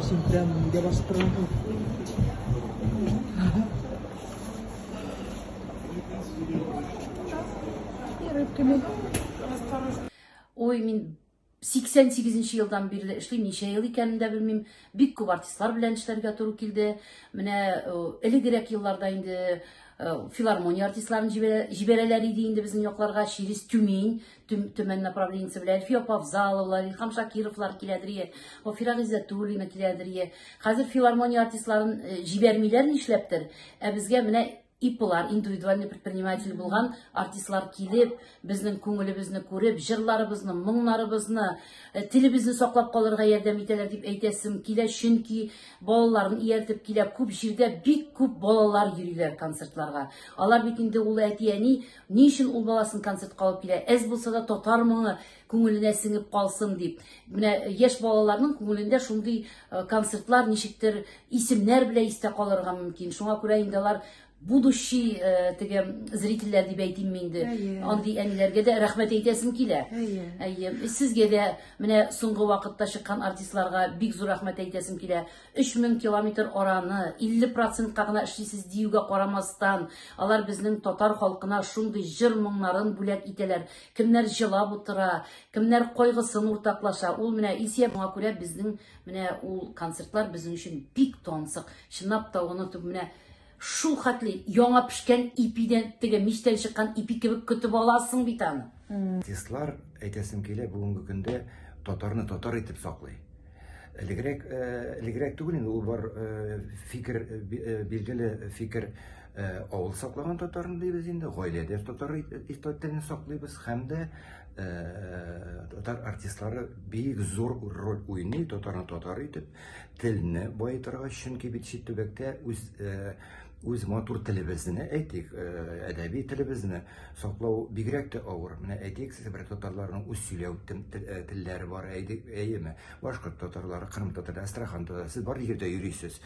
Син прям нигә басып торган кебек. И рыбками. Ой, мин 88 нче елдан бирле эшлим, ничә ел икәнен дә белмим. Бик күп артистлар белән эшләргә туры килде. Менә э, элегрәк елларда инде э, филармония артистларын җибәрәләр иде инде безнең якларга через Тюмень, Төмән направлениесе белән Әлфия апа Авзаловлар, Илһам Шакировлар киләдер ие, Вафира Гыйззәтуллина киләдер ие. Хәзер филармония артистларын э, җибәрмиләр нишләптер. Ә безгә менә ИПлар, индивидуальный предприниматель булган артистлар килеп, безнең күңелебезне күреп, җырларыбызны, моңнарыбызны, э, телебезне саклап калырга ярдәм итәләр дип әйтәсем килә, чөнки балаларын ияртеп килә. Күп җирдә бик күп балалар йөриләр концертларга. Алар бит инде ул әти-әни ни өчен ул баласын концертка алып килә? Әз булса да татар моңы күңеленә сеңеп калсын дип. Менә яшь балаларның күңелендә шундый э, концертлар ничектер исемнәр белән истә калырга мөмкин. Шуңа күрә инде алар будущий э, теге зрительләр дип әйтимме инде. Андый әниләргә дә рәхмәт әйтәсем килә. Әйе. Әйе. Сезгә дә менә соңгы вакытта чыккан артистларга бик зур рәхмәт әйтәсем килә. 3000 километр араны 50 процентка гына эшлисез диюгә карамастан, алар безнең татар халкына шундый җыр моңнарын бүләк итәләр. Кемнәр җылап утыра, кемнәр кайгысын уртаклаша. Ул менә Илсөя моңа күрә безнең менә ул концертлар безнең өчен бик тансык. Чынлап та оны менә шул хәтле яңа пешкән ипидән, теге мичтән чыккан ипи кебек көтеп аласың бит аны. Артистлар, әйтәсем килә, бүгенге көндә татарны татар итеп саклый. Элегрәк, э, элегрәк түгел инде ул бар э, фикер, э, билгеле фикер авыл саклаган татарны дибез инде, гаиләдә татар телен саклыйбыз һәм дә татар артистлары бик зур роль уйный татарны татар итеп телне баетырга, чөнки бит чит төбәктә үз э, үз матур телебезне, әйтик, э, әдәби телебезне саклау бигрәк тә авыр. Менә әйтик, Себер татарларының үз сөйләү э, телләре бар, әйтик, әйеме? Башкорт татарлары, Кырым татарлары, Әстерхан татарлары, сез бар җирдә йөрисез.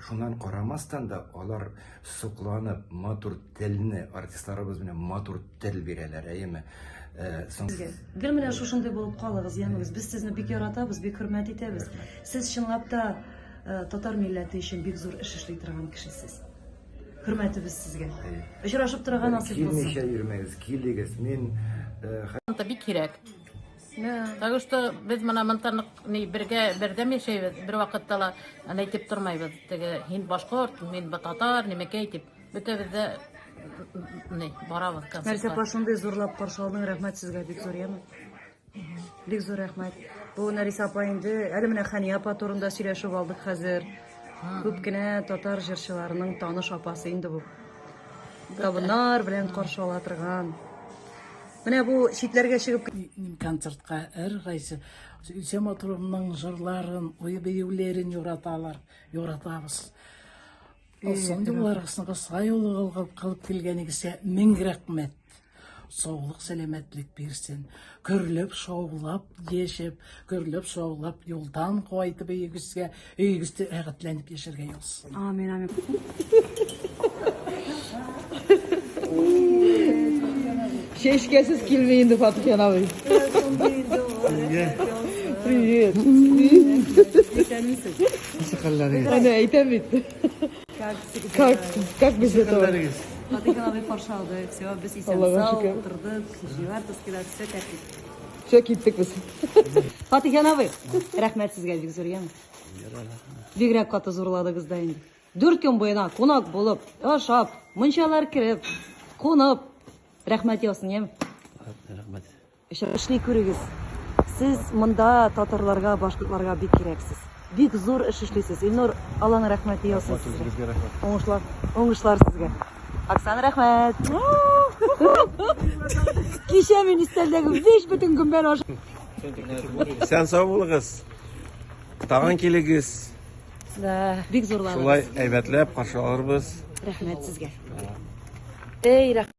Шуннан карамастан да алар сокланып, матур телне, артистларыбыз менә матур тел бирәләр, әйеме? Э, соң... Гел менә шушындый булып калыгыз, ямегез. Без сезне бик яратабыз, бик хөрмәт итәбез. Сез чынлап та э, татар милләте өчен бик зур эш эшли торган кешесез. Хөрмәтебез сезгә. Очрашып торырга насыйп булсын. Килмичә йөрмәгез, килегез. Мин э, бик кирәк. Так что без менә монда ни бергә бердәм яшәйбез. Бер вакытта ла аны әйтеп тормайбыз. Теге һин башкорт, мин татар, нимәкәй дип. Бөтәбез дә ни барабыз концертка. Нәрсә апа шундый зурлап каршы алдың, рәхмәт сезгә бик зур, яме. Бик зур рәхмәт. Бу Нәрисә апа инде, әле менә Хәния апа турында сөйләшеп алдык хәзер. Күп кенә татар җырчыларының таныш апасы инде бу. Табыннар белән каршы ала торган. Менә бу читләргә чыгып концертка һәркайсы Илсөя Матуровның җырларын, уй биюләрен яраталар, яратабыз. Соң юлларыгызны кыска юлыгылгып кылып килгәнегезгә мең рәхмәт. Саулык, сәламәтлек бирсен. Көрләп, шаулап яшәп, көрләп, шаулап юлдан кайтып өегезгә, өегездә рәхәтләнеп яшәргә язсын. Амин, амин. Чәчкәсез килми инде Фатыйхан абый. Привет. Исәнмесез. Ничек хәлләрегез? Әнә әйтәм бит. Как, как без этого? Фатыйхан абый каршы алды. Все, без исән Аллага сау шөкер. утырдык. Җыйлар тоскилар, все тәртип. Все, киттек без. Фатыйхан абый, рәхмәт сезгә бик зур, яме. Бигрәк каты зурладыгыз да инде. Дүрт көн буена кунак булып, ашап, мунчалар кереп, кунып. Рәхмәт яусын, яме. Рәхмәт. Эшли күрегез. Сез монда татарларга, башкортларга бик кирәксез. Бик зур эш эшлисез. Илнур, Алланың рәхмәте яусын сезгә. Уңышлар, уңышлар сезгә. Оксана, рәхмәт. Кичә мин өстәлдәге биш бөтен гөмбәне ашадым. Исән сау булыгыз. Тагын килегез. Да, бик зурладыгыз. Шулай әйбәтләп каршы алырбыз. Рәхмәт сезгә. Эй, рәхмәт.